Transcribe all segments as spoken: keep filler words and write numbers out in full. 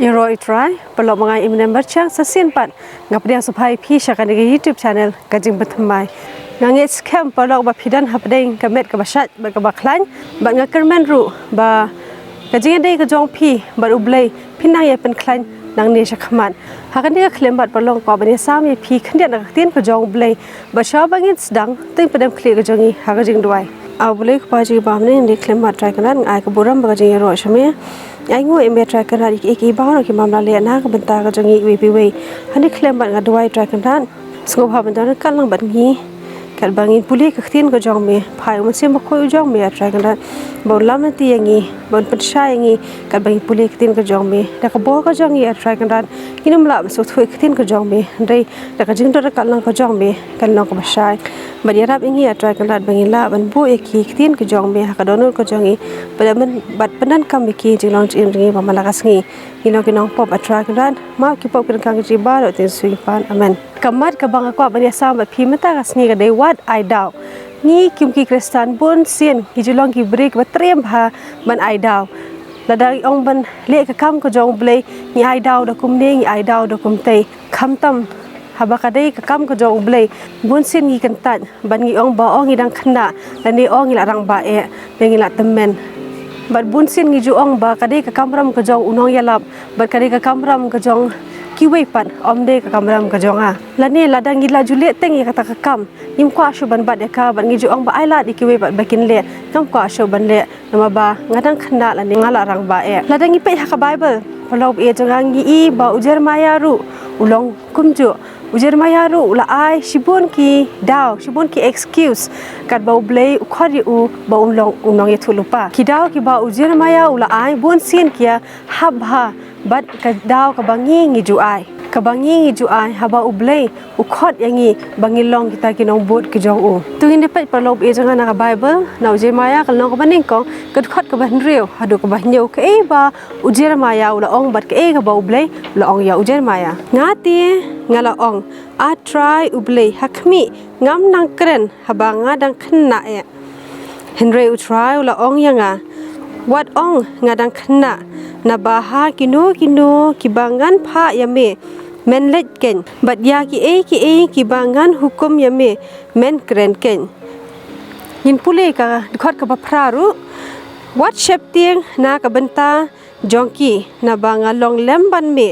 Ïaroh ïa u Trai, paralok ba nga i Mnem Barchang, sa shisien pat nga pdiang sngewbha ïa phi sha kane ka YouTube channel Ka Jingpynthymmai. Nga ngeit skhem paralok ba phi don hapdeng ka met kaba shait bad kaba khlaiñ, bad nga kyrmen ruh ba ka jingïadei ka jong phi bad U Blei phin nang ïa pynkhlaiñ nangne shakhmat. Ha kane ka khyllipmat paralok nga kwah ban ïasam ïa phi khyndiat na ka ktien ka jong U Blei, bad shuwa ba ngin sdang, to ngin pyndem khlieh ka jong ngi ha ka jingduwai. A Blei Kpa jong ngi ba ha bneng, ha kane ka khyllipmat Trai Kynrad, nga ai ka burom bad ka jingïaroh sha me. Nga ainguh ïa me Trai Kynrad ïa kiei kiei baroh kiba me la leh na ka bynta ka jong ngi iwei pa iwei. Ha kane ka khyllipmat nga duwai Trai Kynrad, sngewbha ban don ryngkat lang bad ngi katba ngin pule ka ktien ka jong me. Phai U Mynsiem Bakhuid u jong me, A Trai Kynrad, ba un lam lynti ïa ngi, ba un pynshai ïa ngi katba ngin pule ka ktien ka jong me. Da ka bor ka jong ngi, A Trai Kynrad, ngim lah ban sngewthuh ïa ka ktien ka jong me, hynrei da ka jingdon ryngkat lang ka jong me kan long kaba shai. Bad ïarap ïa ngi, A Trai Kynrad, ba ngin lah ban buh ïa ki ktien ka jong me ha ka dohnud ka jong ngi, bad ban, bad pyndonkam ïa ki ha ka jinglong jingim jong ngi ba man la ka sngi. Ngi long ki nongpop, A Trai Kynrad, map ki pop ki donkam ki jong ngi baroh, ha ka kyrteng U Jisu ngi pan. Amen. Ka mat kaba nga kwah ban ïasam bad phi mynta ka sngi ka dei wat ai daw. Ngi kum ki Khristan bunsien ngi ju long ki briew kiba triem bha ban ai daw. Lada ngi ong ban leh ka kam ka jong U Blei, ngi ai daw da kumne, ngi ai daw da kumtei. Khamtam haba ka dei ka kam ka jong U Blei, bunsien ngi kyntait bad ngi ong ba, o ngi dang khynnah, lane o ngi la rangbah eh, lane ngi la tymmen. Bad bunsien ngi ju ong ba ka dei ka kamram ka jong u nongïalap, bad ka dei ka kamram ka jong kiwei pat, ym dei ka kamram ka jong nga. Lane lada ngi la ju leh teng ïa kata ka kam, ngim kwah shuh ban bat ïa ka, bad ngi ju ong ba ai lad ïa kiwei pat ba kin leh, ngam kwah shuh ban leh, namar ba nga dang khynnah lane nga la rangbah eh. Lada ngi peit ha ka Baibl, paralok ba ïeit jong nga, ngi i ba u Jeremiah ruh u long kumjuh. U Jeremiah ruh u la ai shibun ki daw, shibun ki excuse, katba U Blei u khot ïa u ba un long u nongïathuhlypa. Ki daw kiba u Jeremiah u la ai bunsien ki ïa hap bha bad ka daw kaba ngi ngi ju ai. Kaba ngi ngi ju ai haba U Blei u khot ïa ngi ba ngin long kita ki nongbud ki jong u. To ngin ïa peit, paralok ba ïeit jong nga, na ka Baibl, na u Jeremiah ka lynnong kaba nyngkong, ka dkhot kaba hynriew haduh kaba hynñiew, kaei ba u Jeremiah u la ong bad kaei kaba U Blei u la ong ïa u Jeremiah. Nga te nga la ong, A Trai U Blei, ha khmih, ngam nang kren haba nga dang khynnah eh. Hynrei U Trai u la ong ïa nga, wat ong nga dang khynnah, naba ha kino kino kiba ngan phah ïa me, men leit keiñ, bad ïa kiei kiei kiba ngan hukum ïa me, men kren keiñ. Ngin pule ka dkhot kaba phra ruh, wat sheptieng na ka bynta jong ki, naba nga long lem bad me,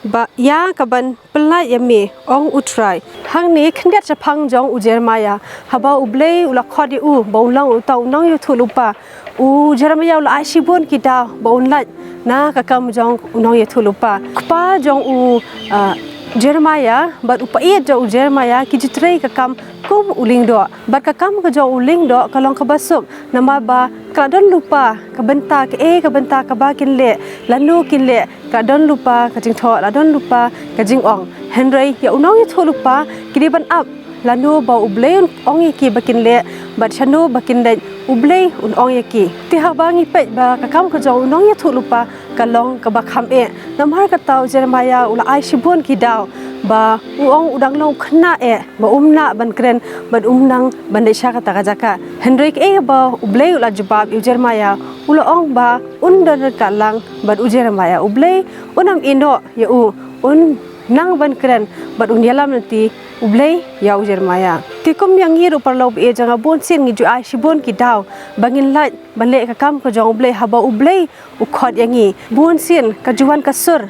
ba ïa kaban pyllait ïa me, ong U Trai. Hangne khyndiat shaphang jong u Jeremiah, haba U Blei u la khot ïa u ba un long uta u nongïathuhlypa, u Jeremiah u la ai shibun ki daw ba un lait na ka kam jong u nongïathuhlypa. U kpa jong u, ah, Jeremiah bad u paid jong u Jeremiah ki ju trei ka kam kum u lyngdoh. Bad ka kam ka jong u lyngdoh ka long kaba suk, namar ba ka la don lypa ka bynta, kaei ka bynta kaba kin leh, lano kin leh, ka la don lypa ka jingthoh, la don lypa ka jingong. Hynrei ïa u nongïathuhlypa ki dei ban ap lano ba U Blei un ong ïa ki ba kin leh, bad shano ba kin leit, U Blei un ong ïa ki. Te haba ngi peit ba ka kam ka jong u nongïathuhlypa ka long kaba kham eh, namar kata u Jeremiah u la ai shibun ki daw ba u ong u dang long u khynnah eh, ba um lah ban kren, bad um nang ban leit sha kata ka jaka. Hynrei kaei ba U Blei u la jubab ïa u Jeremiah, u la ong ba un don ryngkat lang bad u Jeremiah. U Blei un ym ïehnoh ïa u, un nang ban kren bad un ïalam lynti U Blei ïa u Jeremiah. Te kum ïa ngi ruh, paralok ba ïeit jong nga, bunsien ngi ju ai shibun ki daw ba ngin lait ban leh ka kam ka jong U Blei haba U Blei u khot ïa ngi. Bunsien ka ju wan ka sur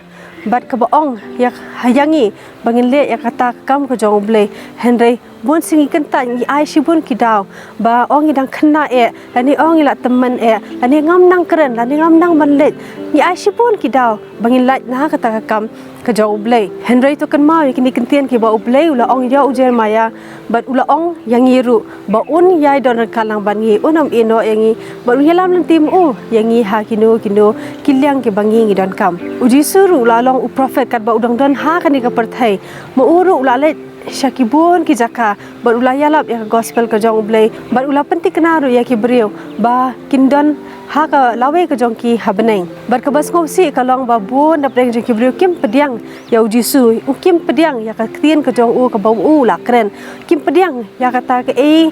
bad kaba ong ïa, ïa ngi ba ngin leh ïa kata ka kam ka jong U Blei. Hynrei bunsien ngi kyntait, ngi ai shibun ki daw ba, o ngi dang khynnah eh, lane o ngi la tymmen eh, lane ngam nang kren, lane ngam nang ban leit. Ngi ai shibun ki daw ba ngin lait na kata ka kam ka jong U Blei. Hynrei to kynmaw ïa kine ki kyntien kiba U Blei u la ong ïa u Jeremiah, bad u la ong ïa ngi ruh ba un ïai don ryngkat lang bad ngi, un ym ïehnoh ïa ngi, bad un ïalam lynti ma u ïa ngi ha kino kino ki liang kiba ngi ngi donkam. U Jisu ruh u la long u prophet katba u dang don ha kane ka pyrthei. Ma u ruh u la leit sha ki bun ki jaka bad u la ïalap ïa ka gospel ka jong U Blei, bad u la pynthikna ruh ïa ki briew ba kin don ha ka lawei ka jong ki ha bneng. Bad kaba sngewsih ka long ba bun na pdeng jong ki briew kim pdiang ïa u Jisu, u kim pdiang ïa ka ktien ka jong u kaba u la kren, kim pdiang ïa kata kaei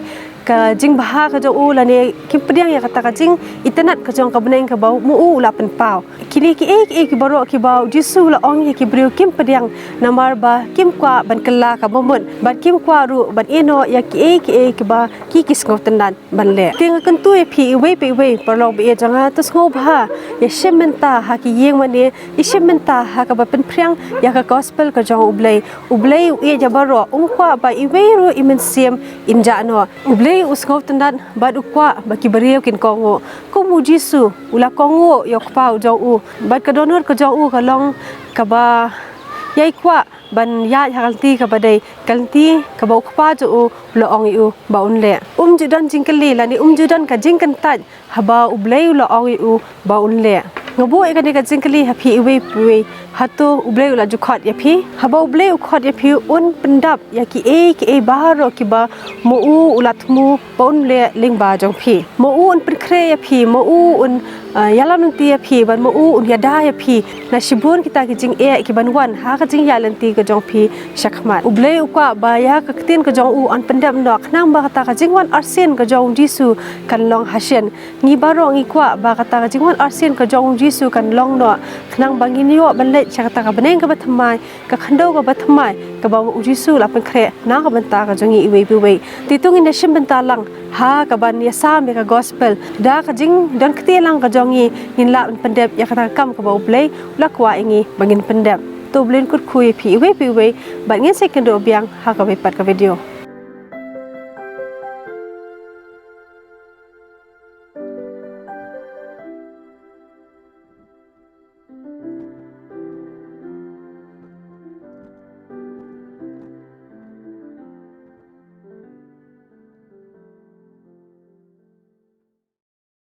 ka jingbha ka jong u lane kim pdiang ïa kata ka jingitynnad ka jong ka bneng kaba u, ma u u la pynpaw. Kine kiei kiei ki baroh kiba u Jisu u la ong ïa ki briew kim pdiang, namar ba kim kwah ban kylla ka bamut bad kim kwah ruh ban ïehnoh ïa kiei kiei kiba ki ki sngewtynnad ban leh. Te nga kyntu ïa phi iwei pa iwei paralok ba ïeit jong nga, to sngewbha ïa shim bynta ha ki ïing mane, ïa shim bynta ha kaba pynphriang ïa ka gospel ka jong U Blei. U Blei u ïeit ïa baroh, um kwah ba iwei ruh i mynsiem in jah noh. U Blei u sngewtynnad bad u kwah ba ki briew kin kohnguh. Kum u Jisu u la kohnguh ïa u Kpa u jong u, bad ka dohnud ka jong u ka long kaba ïai kwah ban ïaid ha ka lynti kaba dei, ka lynti kaba u Kpa jong u u la ong ïa u ba un leh. Um ju don jingkylli lane um ju don ka jingkyntait haba U Blei u la ong ïa u ba un leh. Nga buh ïa kane ka jingkylli ha phi iwei pa iwei, hato U Blei u la ju khot ïa phi? Haba U Blei u khot ïa phi, un pyndap ïa kiei kiei baroh kiba ma u u la thmu ba un leh lyngba jong phi. Ma u un pynkhreh ïa phi, ma u un, ah, ïalam lynti ïa phi, bad ma u un ïada ïa phi na shibun kita ki jingeh kiban wan ha ka jingïaid lynti ka jong phi shakhmat. U Blei u kwah ba ïa ka ktien ka jong u yn pyndep noh, khnang ba kata ka jingwan arsien ka jong u Jisu kan long hasien. Ngi baroh ngi kwah ba kata ka jingwan arsien ka jong u Jisu kan long noh, khnang ba ngin ïoh ban leit sha kata ka bneng kaba thymmai, ka khyndew kaba thymmai kaba u Jisu u la pynkhreh na ka bynta ka jong ngi iwei pa iwei. Te to ngin ïa shim bynta lang ha kaban ïasam ïa ka gospel. Da ka jingdon kti lang ka jong ngi, ngin lah ban pyndep ïa kata ka kam kaba U Blei u la kwah ïa ngi ba ngin pyndep. To U Blei un kyrkhu ïa phi iwei pa iwei, bad ngin sa ïakynduh biang ha kawei pat ka video.